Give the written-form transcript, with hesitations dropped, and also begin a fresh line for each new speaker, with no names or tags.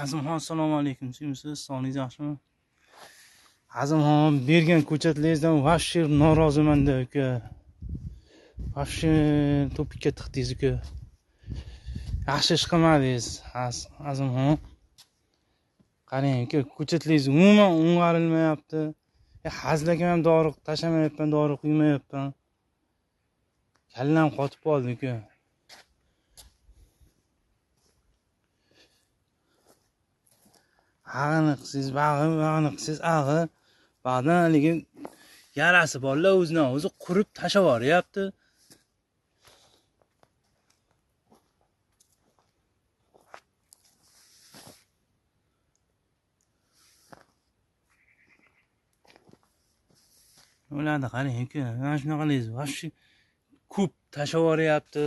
Azimxon, assalomu alaykum. Suyimsiz, sog'ligingiz yaxshimi? Azimxon, bergan ko'chatlaringizdan вообще noroziman-da uka. Вообще to'pikka tiqdingiz uka. Yaxshi ish qilmadingiz, Azimxon. Qarang uka, ko'chatlaringiz umuman o'ng'arilmayapti. Hazilakam ham dori tashlamayapman, dori quymayapman. Kallam qotib qoldi uka. Ag'ini qilsangiz, bag'ini qilsangiz, ag'i. Ba'dan haligi yarasi borlar o'zidan o'zi qurib tashlab yuboryapti. Ularni qarang uka, mana shunaqalingiz вообще ko'p tashlab yuboryapti.